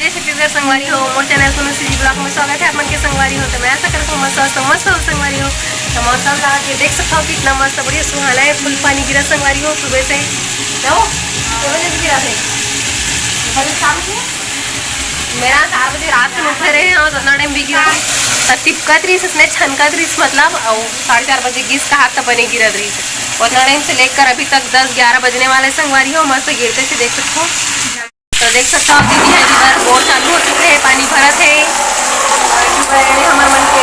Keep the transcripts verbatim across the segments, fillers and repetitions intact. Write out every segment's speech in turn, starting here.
छत्तीसगढ़ संगवारी हो, मोर channel Sonu CG blog में स्वागत है आप मन के संगवारी हो। तो मैं आशा करता हूँ मस्त स्वस्थ मस्त हो संगवारी हो। तो मौसम ला के देख सकता हो कितना मस्त बढ़िया सुहाना है, फुल पानी गिरा संगवारी हो सुबह से। जाओ, सुबह से गिरा थे। भले शाम को मेरा चार बजे रात में उठे रहे हैं और उतना टाइम भी गिरा। तो टिपकत रही, इसने छनकत रही, मतलब, और साढ़े चार बजे गिस का हाथ तो बने गिरत रही। उतना टाइम से लेकर अभी तक दस ग्यारह बजने वाले संगवारी हो, मस्त गिरते से देख सकते हो। तो देख सकता हो दीदी है इधर बोर चालू हो चुके हैं, पानी भरत है। और इधर हमर मन के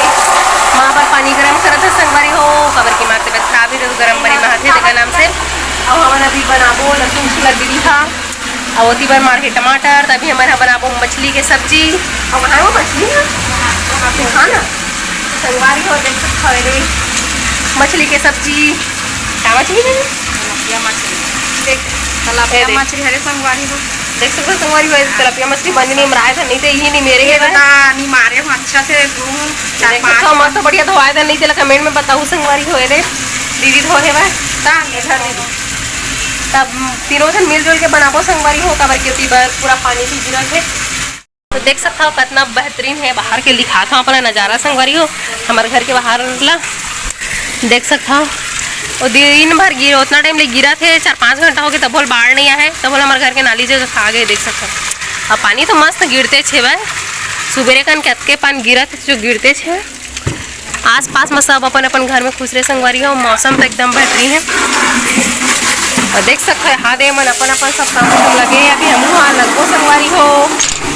माँ बर पानी गरम करत है संगवारी हो, काबर की माँ तबियत खराब है तो गरम पानी में हाथे देकर नाम से। अब हमन अभी बनाबो लहसुन छिलक दीदी था, और ओती बर माढ़े टमाटर, तभी हमन ह बनाबो मछली के सब्जी। और वहाँ वो मछली है, आप दिखा ना संगवारी हो, देख सकता हो रे मछली के सब्जी। का मछली है? तलपिया मछली। देख, तलपिया ए देख। मछली हरे संगवारी हो। देख सकते हो संगवारी हो, तलपिया मछली बन नहीं, मराए था नहीं तो यही नहीं मेरे ये है। बता, नहीं मारे हो अच्छा से धो, चार देख पाँच सकते हो, मस्त बढ़िया धोआए था नहीं, चला कमेंट में बताओ संगवारी हो रे। दीदी धोए बा। ता, इधर दीदी। तब तीनों जन मिलजुल के बनाबो संगवारी हो, काबर के ओती बर पूरा पानी भी गिरत है। तो देख सकता हो कितना बेहतरीन है बाहर के, दिखाता हूँ अपना नज़ारा संगवारी हो, हमारे घर के बाहर ला। देख सकता हो, वो दिन भर गिर, उतना टाइम ले गिरा थे, चार पाँच घंटा हो गया, तब बोल बाढ़ नहीं आया है, तब बोल हमारे घर के नाली जो खा गए। देख सकता हो, अब पानी तो मस्त गिरते छे भाई, सुबेरे कन कतके पान गिरा थे जो गिरते छे। आसपास में सब अपन अपन घर में खुश रहे संगवारी हो। मौसम तो एकदम बेहतरीन है। और देख सकते हो, हाँ दे मन अपन अपन सब काम में लगे हैं। अभी हम वहाँ लगबो संगवारी हो,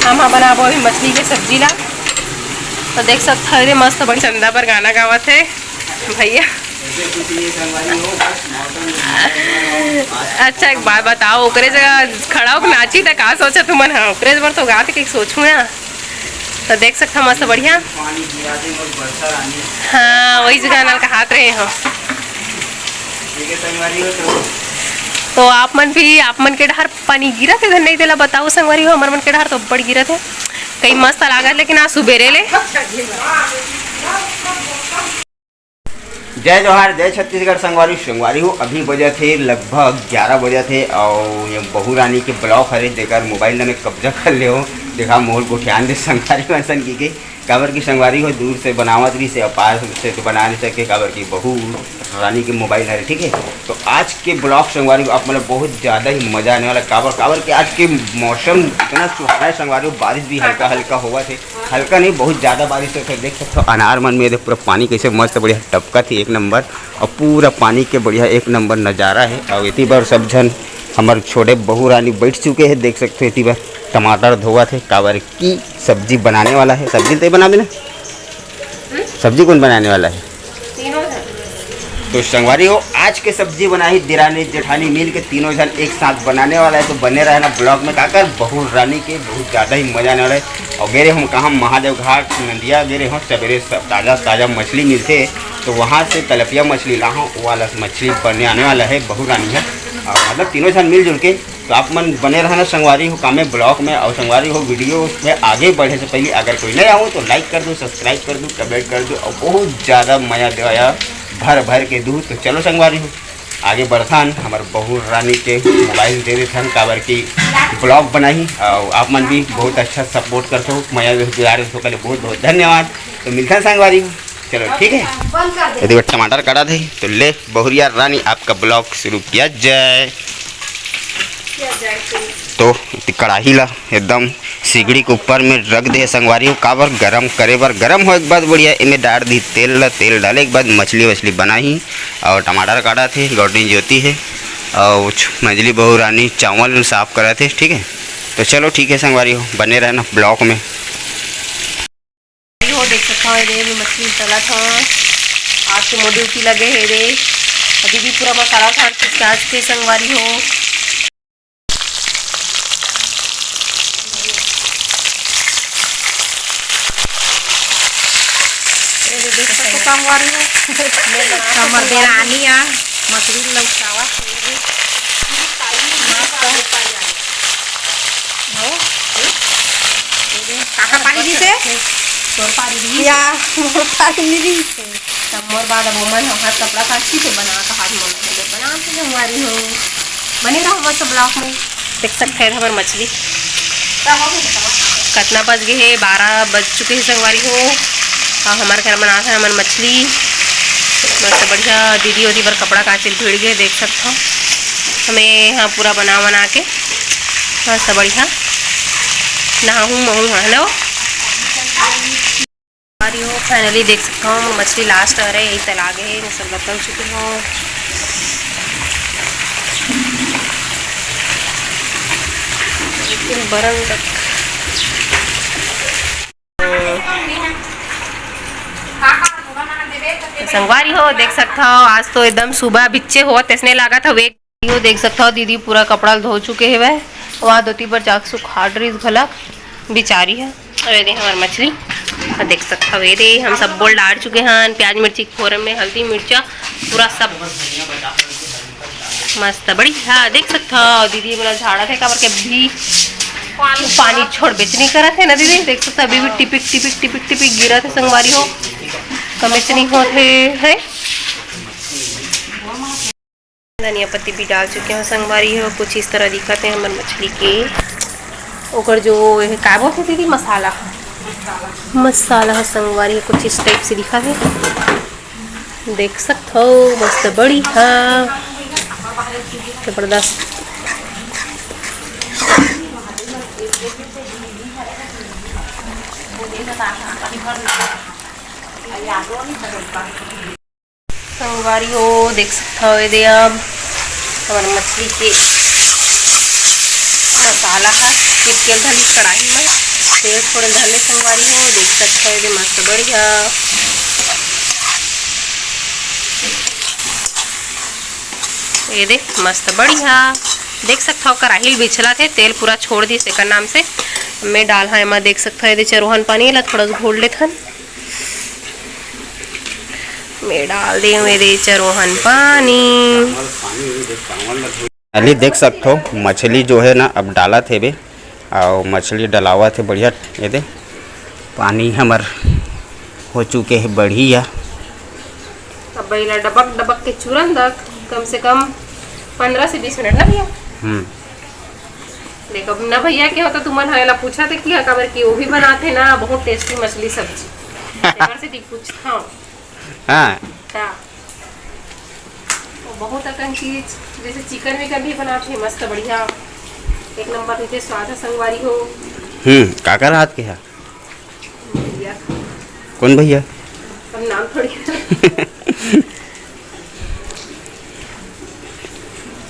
हम हाँ बनाबो अभी मछली के सब्जी ला। तो देख सकते हो, रे मस्त बड़ी चंदा पर गाना गावत है भैया। अच्छा, एक बात बताओ, ओकरे जगह खड़ा होके नाची त का सोचा तुमन? हाँ, ओकरे बर तो गात के सोचू ना। तो देख सकता मस्त बढ़िया। पानी गिरा दे मोर बरसा रानी। हाँ, वही गाना ल कहात रहे हो। ठीक है, संगवारी हो तो। तो आप मन भी, आप मन के डहर पानी गिरा थे धन नहीं तेला बताओ संगवारी हो, हमर मन के डहर तो बड़ गिरा थे। कई मस्त लागत, लेकिन आज सुबेरे ले। जय जोहार, जय छत्तीसगढ़ संगवारी, संगवारी हो। अभी बजत हे लगभग ग्यारह बजत हे, और ये बहू रानी के ब्लॉग हरे, जेकर मोबाइल ला मैं कब्जा कर ले हो। देखा, मोर गोठियान दे संगवारी मन सन की के, काबर की संगवारी हो दूर से बनावत रही से, और पास से तो बना नहीं सके, काबर की बहू रानी के मोबाइल हरे, ठीक है। तो आज के ब्लॉग संगवारी हो आप मतलब बहुत ज़्यादा ही मज़ा आने वाला है, काबर, काबर कि आज के मौसम इतना सुहाना है संगवारी हो, बारिश भी हल्का हल्का होवत हे। हल्का नहीं, बहुत ज्यादा बारिश होत हे। देख सकते हो अनार मन में, देख पूरा पानी कैसे मस्त बढ़िया टपकत हे, एक नंबर। और पूरा पानी के बढ़िया एक नंबर नजारा है। और इतनी बार सब झन हमर छोटे बहू रानी बैठ चुके हैं। देख सकते हो इतनी बार टमाटर धोवत हे, काबर की सब्जी बनाने वाला है। सब्जी तो बना देना, सब्जी कौन बनाने वाला है? तीनों झन। तो संगवारी हो, आज के सब्जी बनाही देरानी जेठानी मिल के, तीनों झन एक साथ बनाने वाला है। तो बने रहना ब्लॉग में, काकर बहू रानी के बहुत ज्यादा ही मजा आने वाला है। और गेरे हम कहाँ, महादेव घाट नदिया गेरे हो, सवेरे स-, ताजा ताजा मछली मिलते, तो वहाँ से तलपिया मछली लाहो, वो वाला मछली बने आने वाला है बहू रानी है। और मतलब तीनों झन मिलजुल के तो आप मन बने रहना संगवारी हो कामे ब्लॉग में, और संगवारी हो वीडियो में आगे बढ़े से पहले अगर कोई नया हो तो लाइक कर दो, सब्सक्राइब कर दो, कमेंट कर दो, और बहुत ज्यादा मया दया भर भर के दू। तो चलो संगवारी हो आगे बढ़थन, हमर बहू रानी के मोबाइल दे देथन, काबर की ब्लॉग बनाही, और आप मन भी बहुत अच्छा सपोर्ट करते हो, मया दुलार दे हो, बहुत बहुत धन्यवाद। तो मिलथन संगवारी हो। चलो, ठीक है। बंद कर दे। यदि वो टमाटर काटा थे, तो ले, बहुरिया रानी, आपका ब्लॉग शुरू किया जाए। किया जाए शुरू। तो कढ़ाई ला एकदम सिगड़ी के ऊपर में रख दे संगवारी हो, काबर गरम करे बर, गरम हो एक बाद बढ़िया, एमे डाल दी तेल ला, तेल डाले के बाद मछली वछली बनाही और टमाटर काटा थे, गौडनी ज्योति है और मजली बहू रानी चावल साफ करा थे, ठीक है। तो चलो ठीक है संगवारी हो, बने रहना ब्लॉग में। हो देख सकता हो, ये भी मछली तलत हो। आज के मोर ड्यूटी लगे हे रे। अभी भी पूरा मसाला उठा के आज के संगवारी हो। ये भी देख सकते हो संगवारी हो। हमर देरानी आ मछली लौटावा। हो? कहाँ पारी जी से? तोर पारी जी। या, मोर पारी जी से। तब मोर बाद अब ओमन ह हाथ कपड़ा काटती थे, बना का हाथ मोला बोले, बना के संगवारी हो। बने रहो बस ब्लॉग में। देख सकते हैं हमर मछली। कतना बज गे हे? बारह बज चुके हे संगवारी हो। अउ हमर घर बनात हे हमन मछली। मस्त बढ़िया। दीदी ओती बर कपड़ा काचे ल भिड़ गे, देख सकथव। हमें यहाँ पूरा बना बना के मस्त बढ़िया नहाहूँ महूँ, है ना वो? संगवारी हो, finally देख सकथव, मछली last हरे, यही तला गे हे, मैं सब बता चुके हो। लेकिन बरन तक संगवारी हो, देख सकथव, आज तो एकदम सुबह बिच्चे होवत तइसने लागत हवे। यो देख सकथव, दीदी पूरा कपड़ा ल धो चुके हवय। वहाँ धोती बर जाके सुखा डरिस घलक बिचारी ह। अउ ये दे हमर मछली, अउ देख सकथव, ये दे हम सब बोल डार चुके हन, प्याज मिर्ची के फोरन में, हल्दी मिर्चा पूरा सब मस्त बढ़िया देख सकथव। दीदी मोला झाड़त हे, काबर के अभी पानी छोड़ बेचनी करत हे ना दीदी, देख सकथव अभी भी टिपिक टिपिक टिपिक टिपिक गिरत हे संगवारी हो, कमेच नहीं होत हे, है। धनिया पत्ती भी डाल चुके हो संगवारी हो। कुछ इस तरह दिखत हे हमर मछली के, ओकर जो ये का बोलथे दीदी, मसाला, मसाला ह संगवारी हो, कुछ इस type से दिखत हे, देख सकथव। मस्त बढ़िया, जबरदस्त। संगवारी हो, देख सकथव, ये दे अब हमर मछली के मसाला ह चिपके धरी कढ़ाई में। तेल छोड़े धरले संगवारी हो, देख सकथव, ये दे मस्त बढ़िया। ये दे मस्त बढ़िया, देख सकथव, कढ़ाई ल बिछलत हे, तेल पूरा छोड़ दिस एकर नाम से। मैं डालहा एमा, देख सकथव, ये दे चरोहन पानी, एला थोड़ा सा घोल लेथन। मैं डाल देंव ये दे चरोहन पानी। अली देख सकथो, मछली जो है ना, अब डालत हेबे, अउ मछली डलावत हे बढ़िया। ये दे, पानी हमर हो चुके हे बढ़िया। अब एला डबक डबक के चूरन द, कम से कम पन्द्रह से बीस मिनट ना भैया। हम्म। देख, अब ना भैया के होता, तुमन ह एला पूछा थे कि काबर कि वो भी बनाते ना बहुत tasty मछली सब्जी। एकर से ठीक पूछता हूँ। हाँ। हाँ। वो बहुत अकन चीज, जैसे चिकन विकन भी बनाते हैं, मस्त बढ़िया, एक नंबर देते स्वाद है संगवारी हो। हम्म, काकर हाथ के है? भैया। कौन भैया? अब नाम थोड़ी।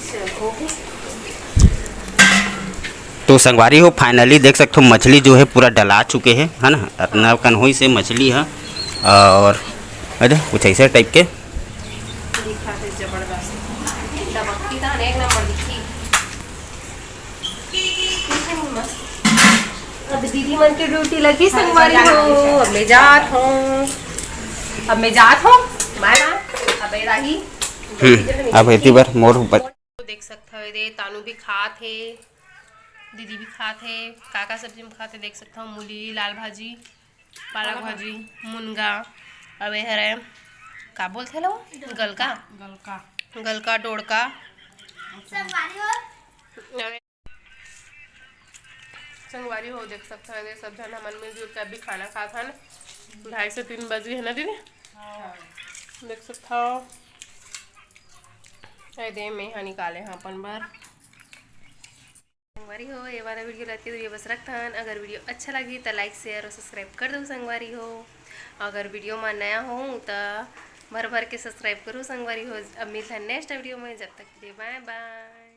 चल, हो गया। तो संगवारी हो, finally देख सकथो, मछली जो है पूरा डला चुके है, है ना? अतना कन होइस हे मछली है, और अरे कुछ ऐसे type के। दिखा थे जबरदस्त। डबकती था, एक नंबर दिखी। मस्त। अब दीदी मन के duty लगी संगवारी हो, अब मैं जात हूँ, अब मैं जात हूँ, bye bye। अब ए राही। हम्म, अब एती बर मोर ऊपर। देख सकथव, ये दे तानू भी खात हे, दीदी भी खात हे। का का सब्जी में खात हे देख सकथव, मूली, लाल भाजी, पालक भाजी, मुनगा, अउ ये हरे का बोलथे ला वो? गलका। गलका। गलका, डोड़का। संगवारी हो, देख सकथव, ये दे सब झन हमन मिलजुल के अभी खाना खात हन। ढाई से तीन बज गे हे ना दीदी? हाँ। देख सकथव, ये दे मैं हा निकाले हा अपन बर। संगवारी हो, ये वाला video ला अतके दूर बस रखथन। अगर video अच्छा लगी त like, share और subscribe कर दो संगवारी हो। अगर video मा नया हो त भर भर के subscribe करो संगवारी हो। अब मिलथन next video में, जब तक के लिए bye bye।